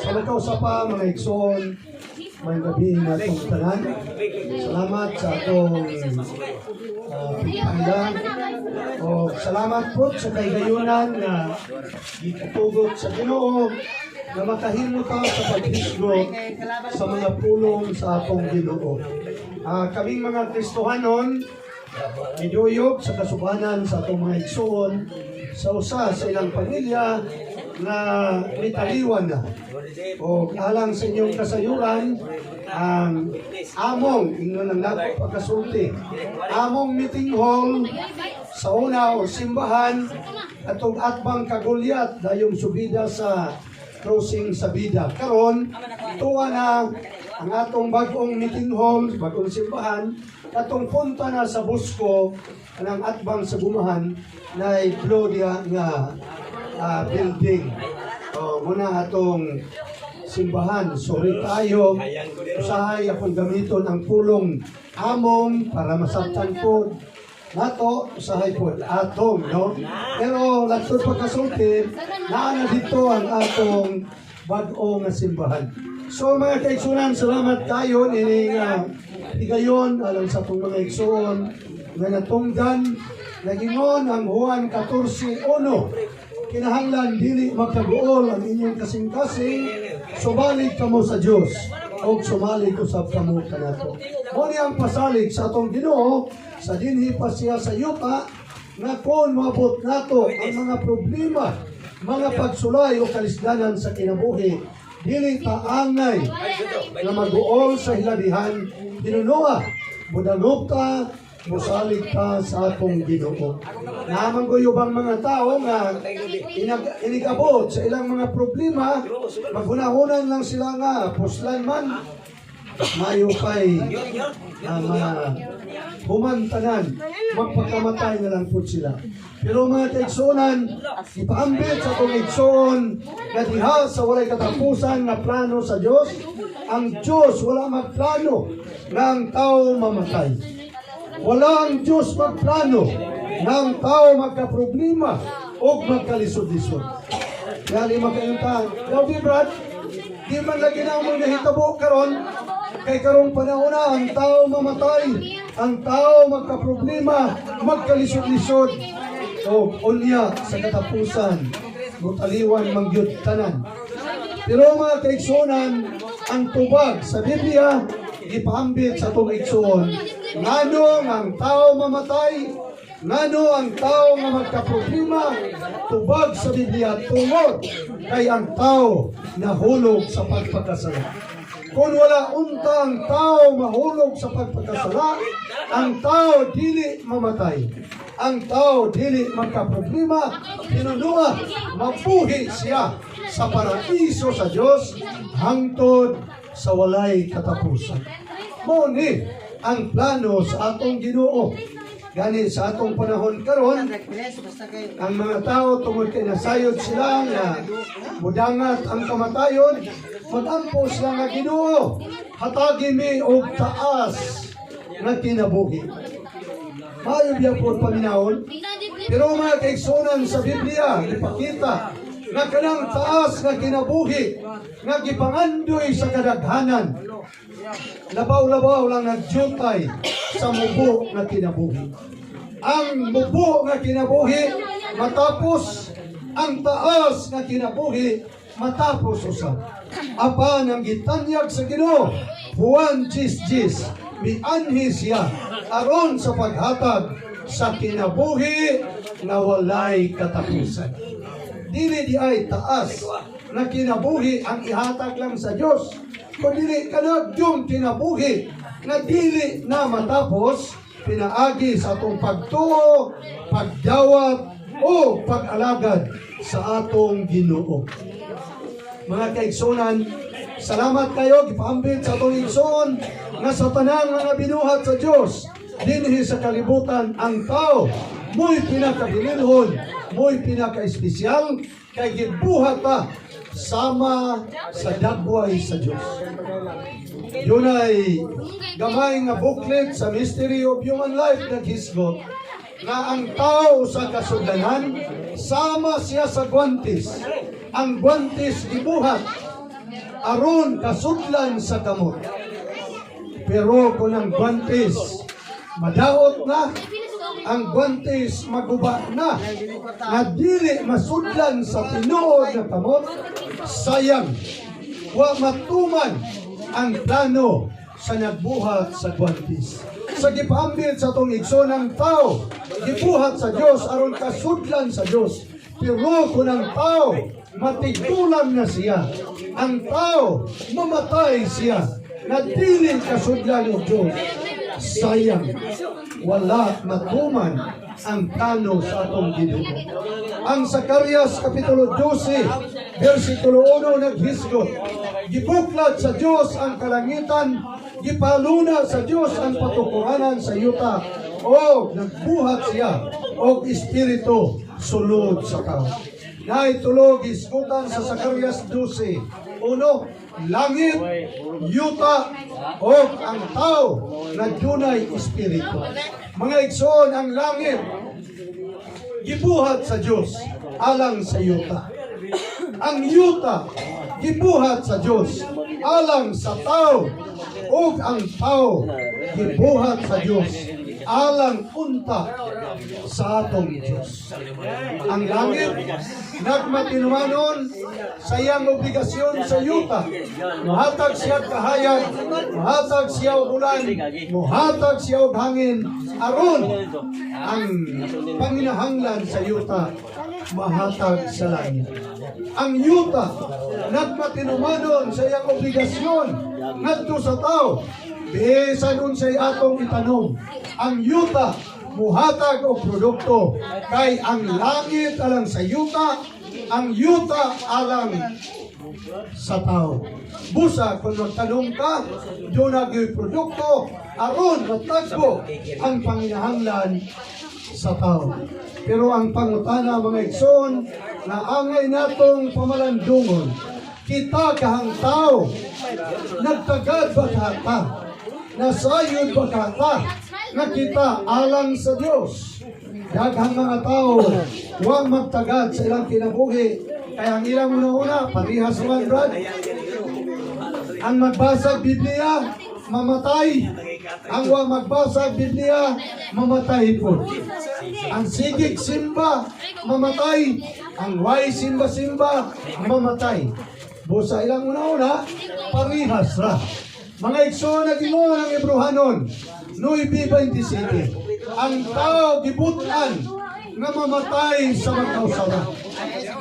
Sa magkausa pa, mga igsoon, maayong gabii natong tanan. Salamat sa atong pagpangga. O salamat po sa kahigayunan nga gikatugot sa Ginoo nga makahimo ta sa paghisgot sa mga pulong sa atong Ginoo. Kaming mga Kristohanon, miduyog sa kasubanan sa atong mga igsoon sa usa sa ilang pamilya na mitaliwan na. O alang sa inyong kasayuran, ang among, ingnon ang nako pagkasulti, among meeting hall sa una o simbahan atong atbang Kagulyat, dayong subida sa crossing sa Bida. Karon, tuwa na ang atong bagong meeting hall, bagong simbahan, atong punta na sa Bosco, ang atbang sa Bumahan, na Gloria nga building. O, muna atong simbahan. Sorry tayo. Usahay akong gamiton ang pulong "among" para masabtan po nato, usahay po atong, no? Pero lantod pagkasulti, naa na dito ang atong bag-o nga simbahan. So mga kaigsunan, salamat kayo ining higayon alang sa atong mga igsuon nga natunggan. Nagingon ang Juan 14:1, "Kinahanglan dili magkaguol ang inyong kasing-kasing, sumalig kamo sa Dios og sumalig usab kamo kanato." Mo ni ang pasalig sa atong Ginoo sa dinhi pa siya sa yuta, nga kon moabot nato ang mga problema, mga pagsulay o kalisdanan sa kinabuhi, dili ta angay nga maguol sa hilabihan, tinunoa mudangop ta, musalig ta sa atong Ginoo. Naa man goy ubang mga tao nga inigabot sa ilang mga problema, maghunahunan lang sila nga puslan man, mayo pay mga humantanan, magpakamatay na lang po sila. Pero mga kaigsunan, ipaambit sa atong igsoon nga diha sa walay katapusan nga plano sa Dios, ang Dios wala magplano nga ang tao mamatay. Wala ang Diyos magplano nga ang tao magkaproblema o magkalisod-lisod. Kaya lima kayong ta, daw di Brad, di man lagi na mo nahitabo karon, kay karong panahon na ang tao mamatay, ang tao magkaproblema, magkalisod-lisod, o unya sa katapusan, mutaliwan mangyud tanan. Pero mga kaigsunan, ang tubag sa Biblia, gipaambit sa atong igsuon, ngano ang tao mamatay, ngano ang tao nga magkaproblema, tubag sa Biblia, tungod kay ang tao nahulog sa pagpakasala. Kung wala unta ang tao mahulog sa pagpakasala, ang tao dili mamatay. Ang tao dili magkaproblema, tinunua, mabuhi siya sa paraiso sa Diyos hangtod sa walay katapusan. Mo ni ang plano sa atong Ginoo. Gani sa atong panahon karon, ang mga tao, tungod kay nasayod sila nga mudangat ang kamatayon, magampo sila nga, "Ginoo, hatagi mi og taas nga kinabuhi." Maayo biya po paminawon? Pero mga kaigsunan, sa Biblia, ipakita nga kanang taas nga kinabuhi nga gipangandoy sa kadaghanan, labaw-labaw lang nagdyutay sa mubo nga kinabuhi. Ang mubo nga kinabuhi matapos, ang taas nga kinabuhi matapos usab. Apan ang gitanyag sa Ginoo, Juan 10:10, mianhi siya aron sa paghatag sa kinabuhi nga walay katapusan. Dili di ay taas na kinabuhi ang ihatag lang sa Dios, kundi kanagyong kinabuhi nga dili na matapos pinaagi sa atong pagtuo, pagdawat o pag-alagad sa atong Ginoo. Mga kaigsunan, salamat kayo gipaambit sa atong igsoon nga sa tanang nga binuhat sa Dios dinhi sa kalibutan, ang tao mo'y pinakabililhon, mo'y pinaka-espesyal kay gibuhat ta sama sa dagway sa Dios. Yun ay gamay nga booklet sa Mystery of Human Life naghisgot. Nga ang tao sa kasudlanan sama siya sa guantes. Ang guantes gibuhat aron kasudlan sa kamot. Pero kung ang guantes madaot na, ang guantes maguba na, nga dili masudlan sa tinuod na kamot, sayang, wa matuman ang plano sa nagbuhat sa guantes. Sa gipaambit sa atong igsoon, ang tao gibuhat sa Dios aron kasudlan sa Dios. Pero kung ang tao matigulang na siya, ang tao mamatay siya, na dili kasudlan og Dios, sayang, wala matuman ang plano sa atong Ginoo. Ang Zacarias Kapitulo 12, versikulo 1 naghisgot, "Gibuklad sa Dios ang kalangitan, gipaluna sa Dios ang patukuranan sa yuta, o nagbuhat siya og espiritu sulod sa tao." Naay tulo hisgutan sa Zacarias 12:1: langit, yuta, o ang tao na dunay espiritu. Mga igsoon, ang langit gibuhat sa Dios alang sa yuta. Ang yuta gibuhat sa Dios alang sa tao, ug ang tao gibuhat sa Dios alang unta sa atong Dios. Ang langit nagmatinumanon sa iyang obligasyon sa yuta. Muhatag siya og kahayag, muhatag siya og ulan, muhatag siya og hangin aron ang panginahanglan sa yuta mahatag sa langit. Ang yuta nagmatinumanon sa iyang obligasyon ngadto sa tao. Bisan unsay atong itanom, ang yuta muhatag og produkto kay ang langit alang sa yuta, ang yuta alang sa tao. Busa kung magtanom ka, duna gyud produkto aron matagbo ang panginahanglan sa tao. Pero ang pangutana, mga igsoon, na angay natong pamalandungon, kita kahang tao, nagtagad ba ta? Nasayod ba ta nga kita alang sa Dios? Daghang mga tao wa magtagad sa ilang kinabuhi. Kaya ang ilang una-una, parehas man, Brad. Ang magbasa Biblia, mamatay. Ang wa magbasa Biblia, mamatay po. Ang sigig simba, mamatay. Ang way simba-simba, mamatay. Busa ilang una-una, parehas ra. Mga igsoon, nag-ingon ang Ebrohanon, 9:27, ang tao gibutan nga mamatay sa magkausara.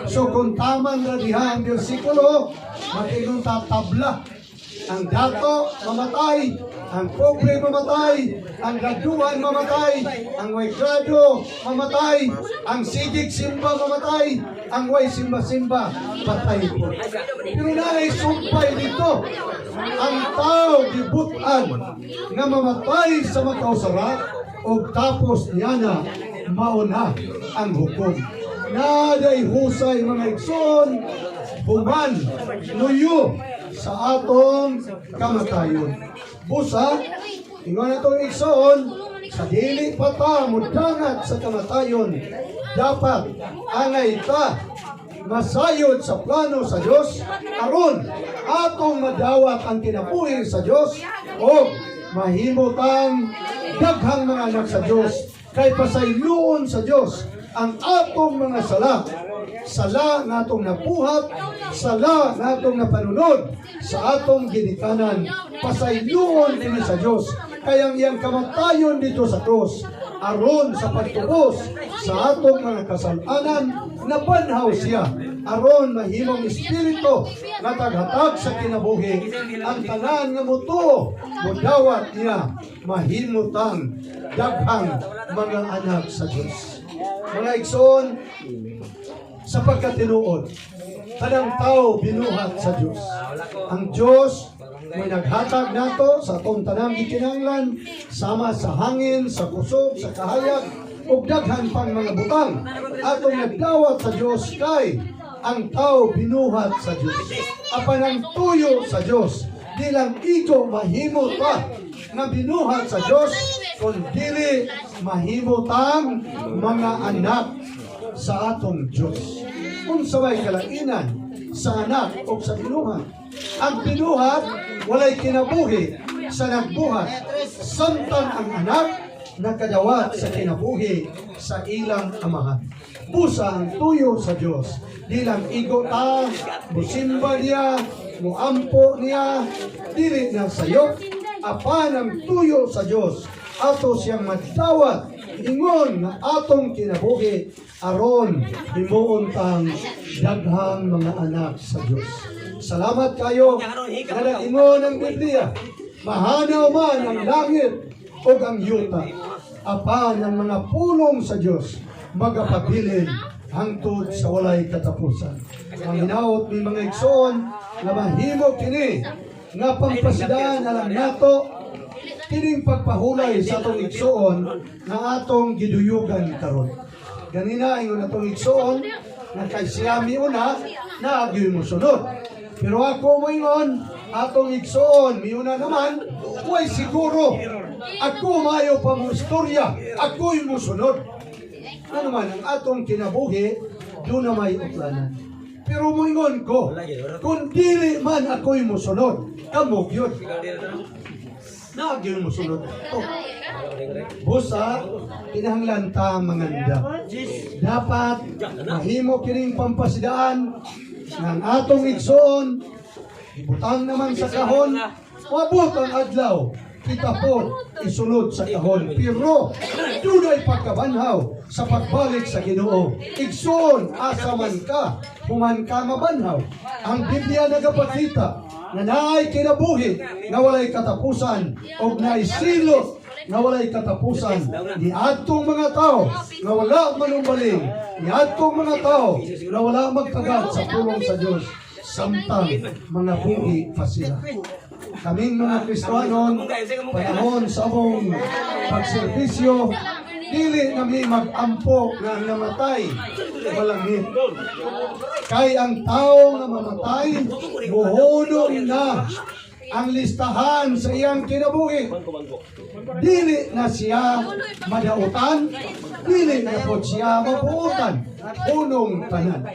So kung taman ra diha ang bersikulo, mag-ingon ta tabla. Ang dato mamatay, ang pobre mamatay, ang graduan mamatay, ang way grado mamatay, ang sigig simba mamatay, ang way simba-simba patay po. Pero naay sumpay dito. Ang tao gibutan nga mamatay sa makausara og tapos niya na mauna ang hukom. Naday husay, mga igsoon, human nuyo sa atong kamatayon. Busa, ingon atong igsoon, sa dili pa ta mudangat sa kamatayon, dapat angay ta masayod sa plano sa Dios aron atong madawat ang kinabuhi sa Dios o mahimo tang daghang mga anak sa Dios, kay pasayloon sa Dios ang atong mga sala, sala nga atong nabuhat, sala nga atong napanunod sa atong ginikanan. Pasayloon kini sa Dios kay ang iyang kamatayon dito sa krus aron sa pagtubos sa atong mga kasalanan, nabanhaw siya aron mahimong espiritu nga taghatag sa kinabuhi. Ang tanan nga mutuo, mudawat niya, mahimutang daghang mga anak sa Dios. Mga igsoon, sa pagkatinuod, tanang tao binuhat sa Dios. Ang Dios may naghatag nato sa atong tanang gikinahanglan, sama sa hangin, sa kusog, sa kahayag ug daghan pang mga butang atong nagdawat sa Dios, kay ang tao binuhat sa Dios. Apan ang tuyo sa Dios, di lang igo mahimo pa nga binuhat sa Dios. Kung dili mahimo tang mga anak sa atong Diyos. Unsa may kalainan sa anak o sa binuhat? Ang binuhat walay kinabuhi sa nagbuhat, samtang ang anak nakadawat sa kinabuhi sa ilang amahan. Busa ang tuyo sa Dios, di lang igo ta, musimba niya, muampo niya, dili na sayop, apan ang tuyo sa Dios, ato siyang madawat, ingon nga atong kinabuhi, aron himuon tang daghang mga anak sa Dios. Salamat kayo nga nag-ingon ang Biblia. Mahanaw man ang langit o ang yuta, apan ang mga pulong sa Dios magapabilin hangtod sa walay katapusan. Ang hinaot mi, mga igsoon, nga mahimo kini nga pampasidaan alang nato kining pagpahulay sa atong igsoon nga atong giduyugan karon. Ganina ingon atong igsoon nga kay siya miuna na mo sunod. Pero ako moingon, atong igsoon miuna naman, way siguro. Ako maayo pa mo istorya, ako'y musunod. Ano man ang atong kinabuhi, duna may utlanan. Pero moingon ko, kung dili man ako'y musunod, kamo gyud. Naa gyud musunod. Oh. Busa, kinahanglan ta manganda. Dapat mahimo kining pampasidaan ng atong igsoon, ibutang naman sa kahon, wabot ang adlaw, kita po isulod sa kahon. Pero dunay pagkabanhaw sa pagbalik sa Ginoo. Igsoon, asa man ka, human ka mabanhaw. Ang Biblia nagapakita nga naay kinabuhi nga walay katapusan og naay silot nga walay katapusan ni adtong mga tao nga wala manumbaling, ni adtong mga tao nga wala magtagat sa pulong sa Dios samtang mga buhi pa sila. Kaming mga Kristohanon, panahon sa among pagserbisyo, dili nami mag-ampo nga ang namatay malangit. Kay ang tao nga mamatay, muhunong na ang listahan sa iyang kinabuhi. Dili na siya madautan, dili na po siya mabuutan. Unong tanan.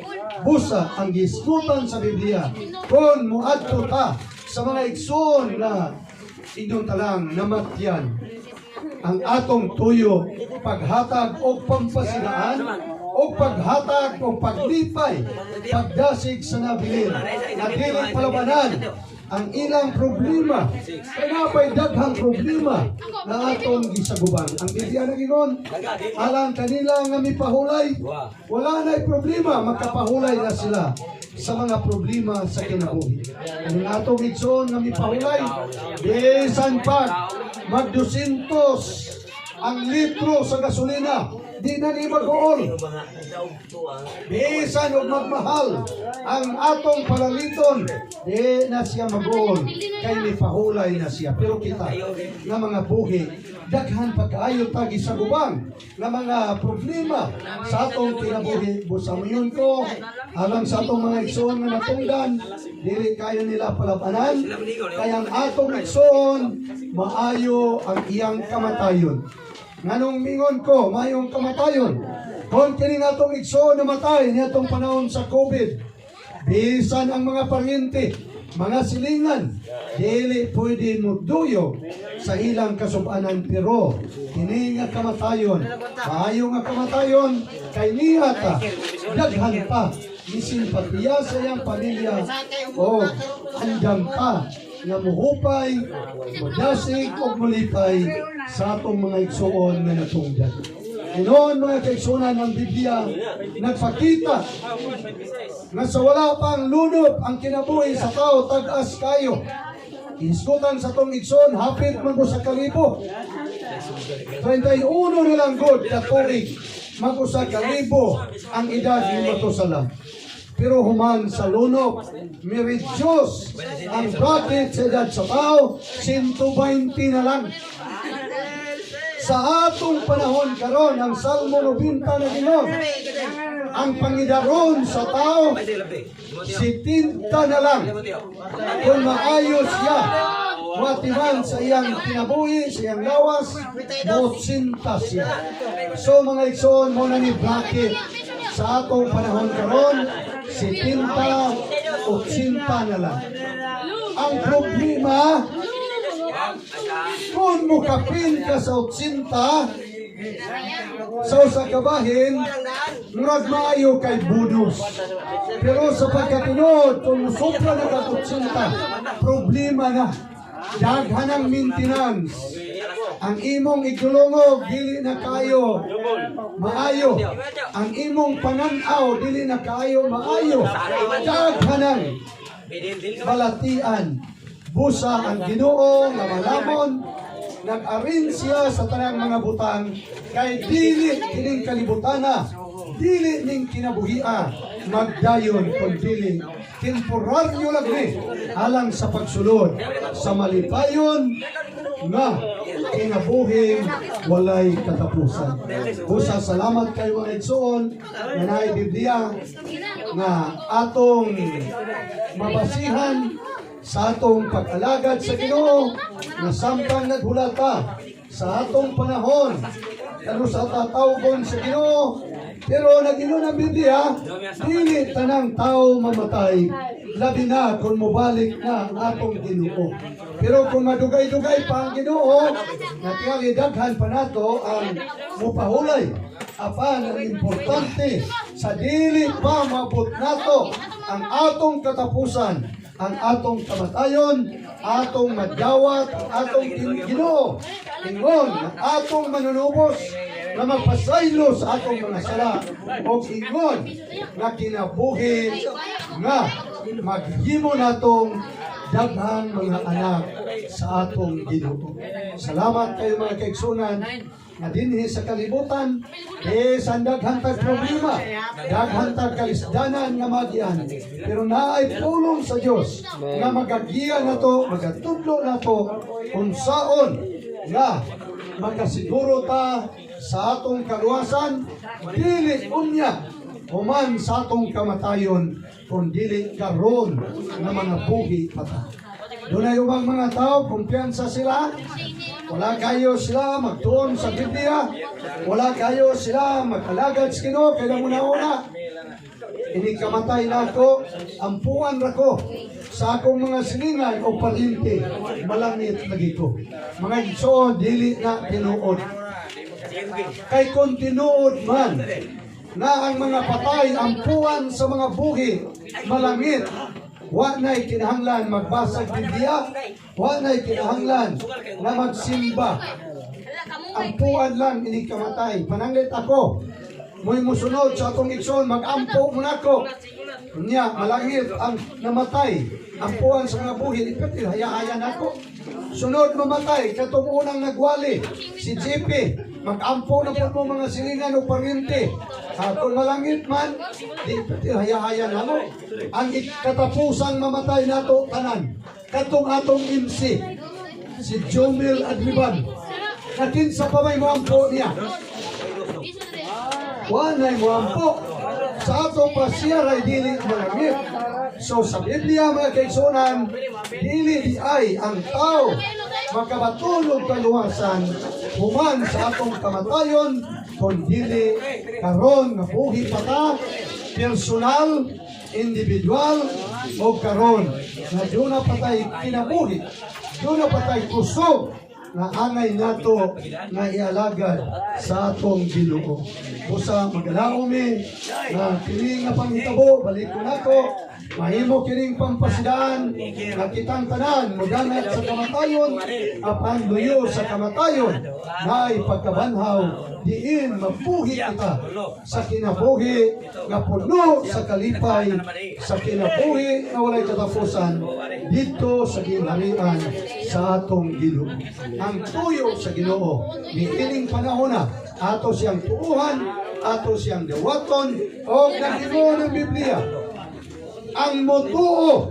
Busa ang gisgutan sa Biblia, kung muadto ta sa mga igsoon na inyong talang namatyan, ang atong tuyo paghatag og pampasidaan o paghatag o paglipay, pagdasig sa nabilin na dili palabanan ang ilang problema, kay napay daghang problema na atong gisaguban. Ang Biblia nagingon, alang kanila nga mipahulay, wala na'y problema, makapahulay na sila sa mga problema sa kinabuhi. Ang atong igsoon nga mipahulay, bisan pa magdusintos ang litro sa gasolina, di na ni mag-uol. Bisan og magmahal ang atong palaliton, di na siya mag-uol kay mipahulay na siya. Pero kita nga mga buhi, daghan pa kaayo ta gisagubang nga mga problema sa atong kinabuhi. Busa moingon ko, alang sa atong mga igsoon nga natungdan, dili kayo nila palabanan, kay ang atong igsoon maayo ang iyang kamatayon. Nganong mingon ko, maayong kamatayon? Kung kini atong igsoon namatay niadtong panahon sa COVID, bisan ang mga paryente, mga silingan, dili pwede muduyog sa ilang kasubanan, pero kini nga kamatayon, maayo nga kamatayon kay niya ta daghan pa ni simpatiya sa iyang pamilya o andam pa nga muhupay, mudasig o mulipay sa atong mga igsoon nga natungdan. Inoon, mga kaigsunan, ng Biblia nagpakita nga sa wala pang lunop ang kinabuhi sa tao tag-as kayo. Isgutan sa tong igsoon, hapit man ko sa kalibo. 31 na lang gud ka tuig mag-usa ka libo ang edad ni Matusalam. Pero human sa lunop, mi-reduce ang bracket sa edad sa tao, 120 na lang. Sa atong panahon karon, ang Salmo 90 na ginon, ang pangidaron sa tao, 70 na lang. Kung maayos siya, Moatiman sa iyang kinabuhi, sa iyang lawas, 80 siya. So mga igsoon, mao na ni bracket sa atong panahon karon, 70, 80 na lang. Ang problema, kung mukapin ka sa 80, sa usa ka bahin, murag maayo kay bonus. Pero sa pagkatinod, kung sobra na ka 80, problema na. Daghan ang maintenance. Ang imong igdulongog, dili na kayo maayo. Ang imong pananaw, dili na kayo maayo. Daghan ang balatian. Busa ang Ginoo nga malamon, nag-arin siya sa tanang mga butang kay dili kining kalibutana, dili ning kinabuhia magdayon kun dili temporaryo lang ni alang sa pagsulod sa malipayon nga kinabuhing walay katapusan. Busa salamat kayo mga igsoon nga naay Biblia nga atong mabasihan sa atong pag-alagad sa Ginoo nga samtang naghulata sa atong panahon kanu sa tatawgon sa Ginoo. Pero nag-ingon ang Biblia, dili tanang tao mamatay, labi na kung mobalik na ang atong Ginoo. Pero kung madugay-dugay pa ang Ginoo, natingali daghan pa nato ang mupahulay. Apan ang importante, sa dili pa maabot nato ang atong katapusan, ang atong kamatayon, atong madawat ang atong Ginoo. Ingon ang atong manunubos nga magpasaylo sa atong mga sala o ingon nga kinabuhi nga maghimo natong daghang mga anak sa atong Ginoo. Salamat kayo mga kaigsunan nga dinhi sa kalibutan eh san daghan tag problema, daghan tag kalisdanan nga magian. Pero naay pulong sa Dios nga magagiya nato, magatudlo nato unsaon nga makasiguro ta sa atong kaluwasan, dili unya human sa atong kamatayon kung dili karon nga mga buhi pa ta. Dunay ubang mga tao, kumpiyansa sila, wala kayo sila magtuon sa Biblia, wala kayo sila mag-alagad sa Ginoo, kaya una-una, ini kamatay na ako, ampuan ra ko sa akong mga silingan o paryente, malangit lagi ko. Mga igsoon, dili na tinuod. Kay kung tinuod man na ang mga patay ampuan sa mga buhi malangit, wa na'y kinahanglan magbasag Biblia, wa na'y kinahanglan na magsimba. Ampuan lang ini kamatay. Pananglit ako, mo'y musunod sa atong igsoon, mag-ampo muna ko. Nya, malangit ang namatay, ampuan sa mga buhi, ipatil, hayaayan ako. Sunod mamatay, katong unang nagwali, si JP, mag-ampo na po mo mga silingan o paryente. Ha, kung malangit man, di patil, hayaayan namo. Ang katapusang mamatay nato tanan, katong atong MC, si Jomil Adriban. Nakinsa pa may moampo niya? Walay moampo. Sa ato pa siya ray dili malangit. So sa Biblia mga kaigsunan, dili di ay ang tao makabatulog kaluwasan human sa atong kamatayon kung dili karon nga buhi pa ta, personal, individual o karon na duna pa tay kinabuhi, duna pa tay kusog nga angay nato nga ialagad sa atong Ginoo. Busa magalaom mi nga kini nga panghitabo balik ko nako mahimo kining pampasidaan nga kitang tanan modangat sa kamatayon, apan luyo sa kamatayon naay pagkabanhaw diin mabuhi kita sa kinabuhi nga puno sa kalipay, sa kinabuhi nga walay katapusan dito sa ginharian sa atong Ginoo. Ang tuyo sa Ginoo niining panahona ato siyang tuuhan, ato siyang dawaton o nag-ingon ang Biblia, ang motuo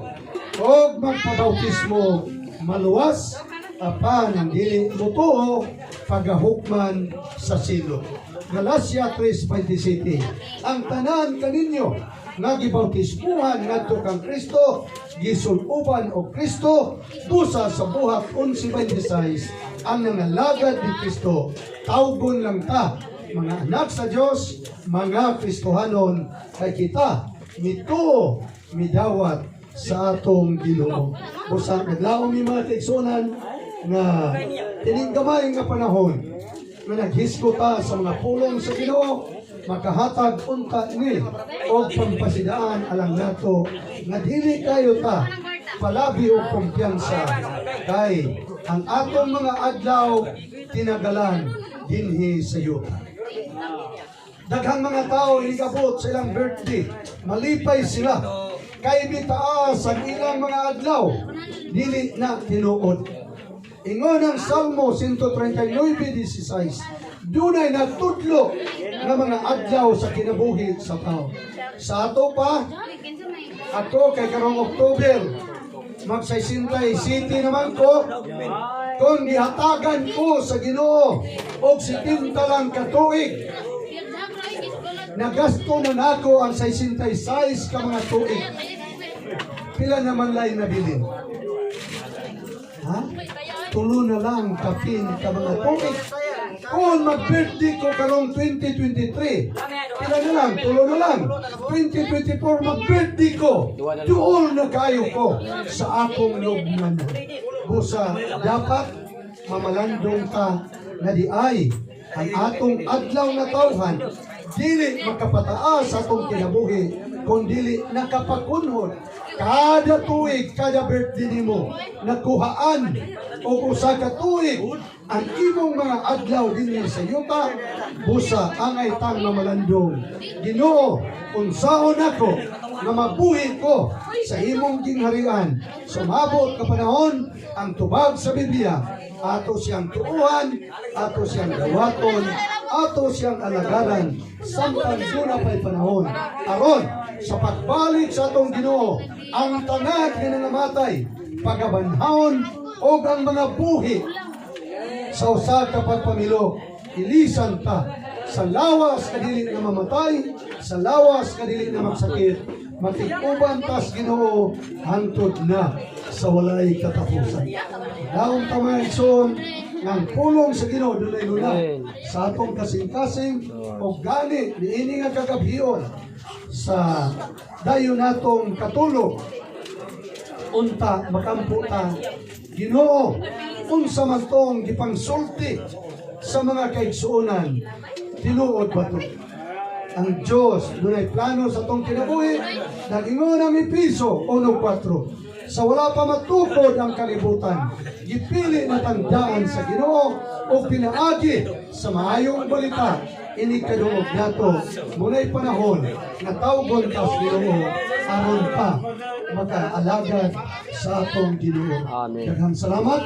og magpabautismo maluwas, apan ang dili motuo pagahukman sa silot. Galacia 3:27. Ang tanan kaninyo nga gibautismuhan ngadto kang Kristo gisuloban og Kristo? Busa sa Buhat 11:26, ang nangalagad ni Kristo, tawgon lang ta mga anak sa Dios, mga Kristohanon, kay kita mituo, midawat sa atong Ginoo. Busa naglaom mi, mga kaigsuonan, nga kining gamay nga panahon nga naghisgo ta sa mga pulong sa Ginoo, makahatag unta ni og pampasidaan alang nato nga dili kayo ta palabi og kumpiyansa, kay ang atong mga adlaw tinagalan dinhi sa yuta. Daghang mga tao, inigabot sa ilang birthday, malipay sila kay mitaas ang ilang mga adlaw. Dili na tinuod. Ingon ang Salmo 139:16, dunay natudlo nga mga adlaw sa kinabuhi sa tao. Sa ato pa, ako kay karong October, mag-67 naman ko. Kung gihatagan ko sa Ginoo og 70 lang ka tuig, nagasto na nako ang 66 ka mga tuig. Pila naman lay nabilin? Ha? Tulo na lang kapin ka mga tuig. Kung mag-birthday ko karong 2023, pila na lang? Tulo na lang. 2024 mag-birthday ko. Duol na kayo ko sa akong lubnganan. Busa dapat mamalandong ka na di ay ang atong adlaw nga tawhan dili makapataas sa atong kinabuhi kung dili nakapakunhod kada tuig, kada birthday nimo, nakuhaan og usa ka tuig ang imong mga adlaw dinhi sa yuta. Busa angay tang mamalandong. Ginoo, unsaon nako nga mabuhi ko sa imong gingharian? Sumabot ka panahon, ang tubag sa Biblia, ato siyang tuuhan, ato siyang dawaton, ato siyang alagaran samtang duna pa'y panahon, aron sa pagbalik sa atong Ginoo, ang tanan nga nangamatay pagabanhawon og ang mga buhi sa usa ka pagpamilok, ilisan ta sa lawas nga dili na mamatay, sa lawas nga dili na magsakit, makig-uban tas Ginoo hangtod na sa walay katapusan. Laom ta, mga igsoon, ng pulong sa Ginoo dunay luna sa atong kasing-kasing og gani niini nga kagabhion sa dayon natong katulog. Unta makampo ta, "Ginoo, unsa man tong gipangsulti sa mga kaigsuonan? Tinuod ba to?" Ang Diyos dunay plano sa atong kinabuhi. Nag-ingon ang Epeso 1:4, sa wala pa matukod ang kalibutan, gipili na tandaan sa Ginoo o pinaagi sa maayong balita. Ini kadungog nato, muna'y panahon nga tawgon ta sa Ginoo aron pa makaalagad sa atong Ginoo. Amen. Daghang salamat.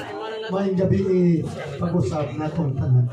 Maayong gabi, pag-usab natong tanan.